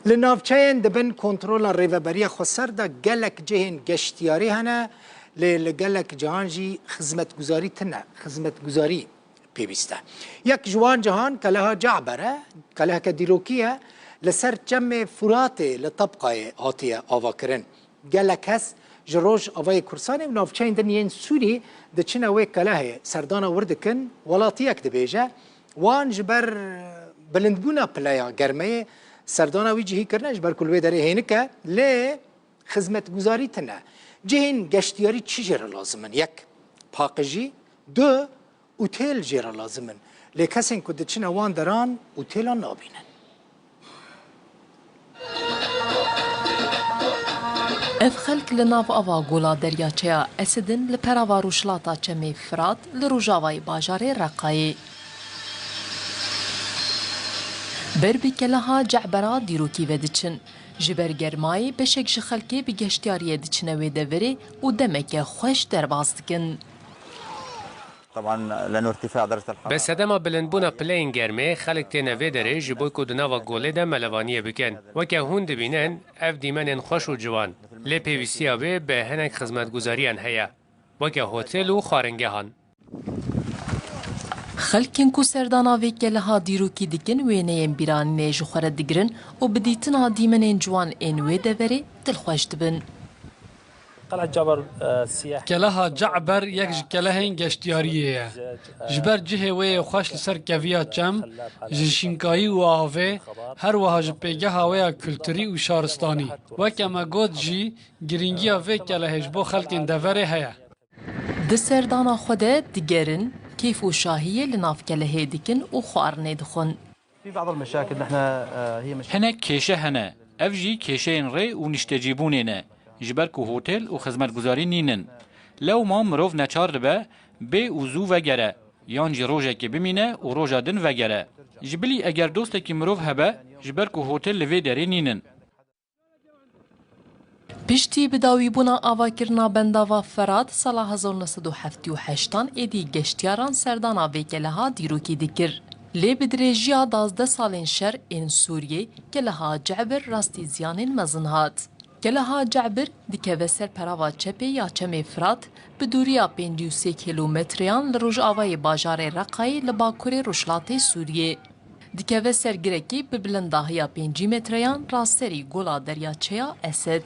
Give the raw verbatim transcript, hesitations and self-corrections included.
Li navçeyên di bin kontrola Rêveberiya Xweser de gelek cihên geştiyarî hene, lê li gelek cihan jî xizmetguzarî tune, xizmetguzarî pêwîst e. Yek ji wan cihan Keleha Ce'ber e, keleheke dîrokî ye, li ser çemê Furatê li Tebqayê hatiye avakirin. Gelek kes ji Rojavayê Kurdistanê û navçeyên din yên Sûrî diçine wê kelehê, serdana wir dikin. Welatiyek dibêje, wan ji ber bilindbûna pileya germeyê serdana wî cihî kirine, ji ber ku li wê derê hênik e, lê xizmetguzarî tune. Cihên geştiyarî çi jê re lazim in? Yek, paqijî, du, otêl jê re lazim in. Lê kesên ku diçine wan deran, otêlan nabînin. Ev xelk li nav ava gola deryaçeya Esed in, li perava rojhilata çemê Firat, li rojavayê bajarê Reqayê. Ber bi keleha Ce'bera dîrokî ve diçin. Ji ber germayê beşek ji xelkê bi geştiyariyê diçine wê deverê û demeke xweş derbas dikin. طبعا لانه ارتفاع درجة الحرارة. Bi sedema bilindbûna pileyên germê, xelk têne vê derê ji bo ku di nava golê de melevaniyê bikin. Weke hûn dibînin, ev dîmenên xweş û ciwan. Lê pêwîstiya wê bi hinek xizmetguzariyan heye, weke hotêl û xwaringehan. Xelkên ku serdana vê keleha dîrokî dikin, wêneyên bîranînê ji xwe re digirin û bi dîtina dîmenên ciwan ên wê deverê dilxweş dibin. قلعة جبر، آه، سياحي. Keleha Ce'ber yek ji kelehên geştiyariyê ye. Ji ber cihê wê yê xweş li ser keviya çem, ji şinkayî û avê, her wiha ji pêgeha wê ya kulturî û şaristanî. Weke me got jî, girîngiya vê kelehê ji bo xelkên deverê heye. Di serdana xwe de digerin, kêf û şahiyê li nav kelehê dikin û xwarinê dixwin. في بعض المشاكل نحن، آه، هي مشاكل. Hinek kêşe hene. Ev jî kêşeyên rê û niştecîbûnê ne. Ji ber ku hotêl û xizmetguzarî nînin. Lewma mirov neçar dibe bê û zû vegere, yan jî rojekê bimîne û roja din vegere. Ji bilî eger dostekî mirov hebe, ji ber ku hotêl li vê derê nînin. Piştî bidawîbûna avakirina bendava Ferat sala hezar û neh sed û heftê û heştan êdî geştiyaran serdana vê keleha dîrokî dikir. Lê bi dirêjiya duwazdeh salên şer ên Sûriyê, keleha Ce'bir rastî ziyanên mezin hat. Keleha Ce'bir dikeve ser perava çepê ya çemê Firat, bi dûriya pêncî û sê kîlometreyan li rojavayê bajarê Reqayê li bakurê rojhilatê Sûriyê. Dikeve ser girekê bi bilindahiya pêncî metreyan raserî gola deryaçeya Esed.